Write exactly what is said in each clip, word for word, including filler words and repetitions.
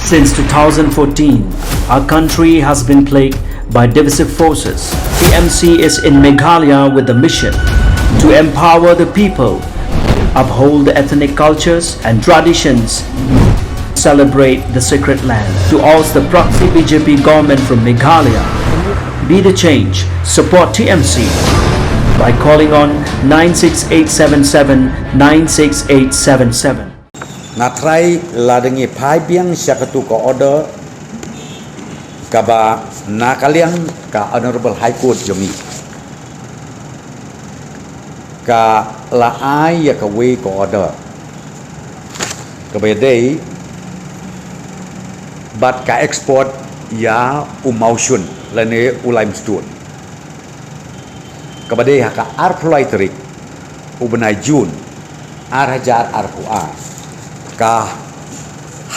Since two thousand fourteen, our country has been plagued by divisive forces. T M C is in Meghalaya with the mission to empower the people, uphold the ethnic cultures and traditions, celebrate the sacred land. To oust the proxy B J P government from Meghalaya, be the change, support T M C by calling on nine six eight seven seven nine six eight seven seven. Nga trai la dang ïa phai biang sha katu ka order kaba na ka liang ka Honorable High Court jong ngi ka la ai ïa kawei ka order kaba ïadei bad ka export ïa u mawshun lane u limestone. Kaba dei ha ka arphew lai tarik u bnai June ar hajar arphew ar, ka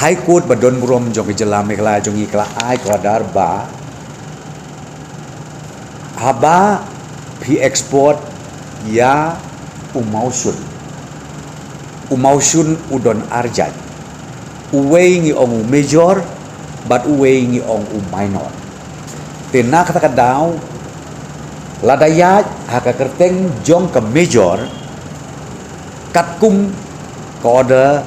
High Court ba don burom jong ka jylla Meghalaya jong ngi ka la ai ka order ba haba phi export ïa u mawshun, u mawshun u don ar jait. Uwei ngi ong u major bad uwei ngi ong u minor. Te na kata ka daw lada ïaid ha ka kyrteng jong ka major, katkum ka order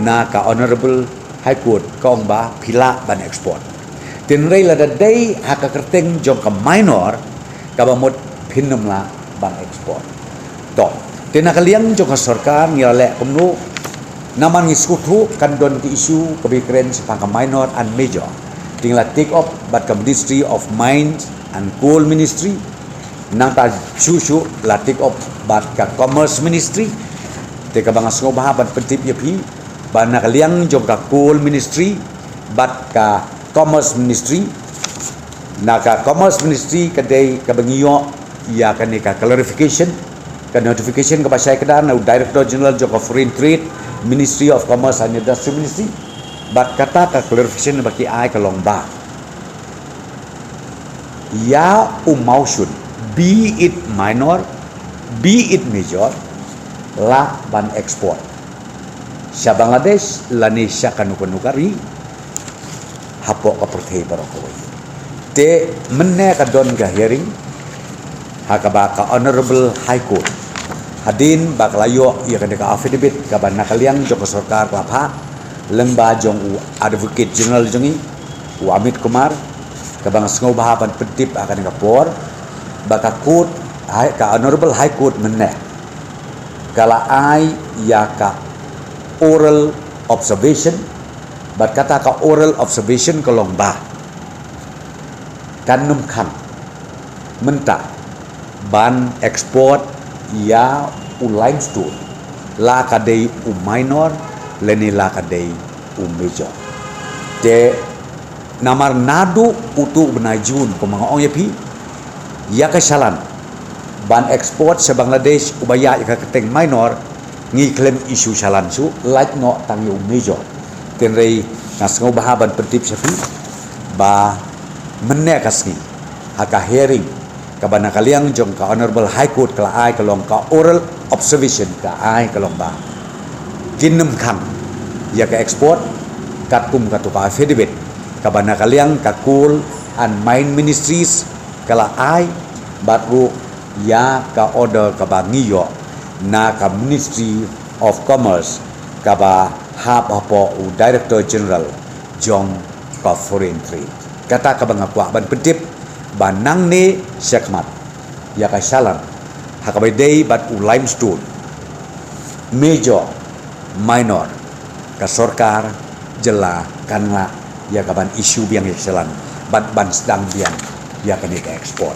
na ka Honorable High Court ka ong ba phi lah ban export. Te hynrei lada dei ha ka kyrteng jong ka minor, kaba mut phin ym lah ban export. To, te na ka liang jong ka sorkar ngi la leh kumno? Namar ngi sngewthuh kan don ka issue kaba kren shaphang ka minor and major. Te ngi la take up bad ka Ministry of Mines and Coal Ministry. Nangta shuh shuh la take up bad ka Commerce Ministry. Te kaba nga sngewbha ban pyntip ïa phi ba na ka liang jong ka Coal Ministry bad ka Commerce Ministry, na ka Commerce Ministry ka dei kaba ngi ïoh ïa kane ka clarification, ka notification kaba shai kdar na u Director General jong ka Foreign Trade, Ministry of Commerce and Industry Ministry. Bad kata ka clarification ba ki ai ka long ba ïa u mawshun, be it minor, be it major, lah ban export sha Bangladesh lane sha kano kano ka ri hapoh ka pyrthei baroh kawei. Te mynne ka don ka hearing ha kaba ka Honorable High Court, hadien ba ka la ïoh ïa kane ka affidavit kaba na ka liang jong ka sorkar ka la phah lyngba jong u Advocate General jong ngi, u Amit Kumar, kaba nga sngewbha ban pyntip ha kane ka por ba ka court, hai, ka Honorable High Court mynne ka la ai ïa ka oral observation. Bad kata ka oral observation ka long ba kan ym khang mynta ban export ïa u limestone, la ka dei u minor lane la ka dei u major. Te namar naduh utu u bnai June, kumba nga ong ïa phi, ïa ka shalan ban export sha Bangladesh uba ïaid ïa ka kyrteng minor, ngi khlem issue shalan shuh, lait noh tang ïa u major. Te hynrei nga sngewbha ban pyntip sha phi ba mynne ka sngi ha ka hearing kaba na ka liang jong ka Honorable High Court ka la ai ka long ka oral observation, ka ai ka long ba kin ym khang ïa ka export katkum katu ka affidavit kaba na ka liang ka Coal and Mine Ministries ka la ai, bad ruh ïa ka order kaba ngi ïoh na ka Ministry of Commerce kaba hap hapoh u Director General jong ka Foreign Trade. Kata kaba nga kwah ban pyntip ba nangne shakhmat ïa ka shalan ha kaba ïadei bad u limestone, major, minor, ka sorkar jylla kan lah ïa ka ban issue biang ïa ka shalan bad ban sdang biang ïa kane ka export.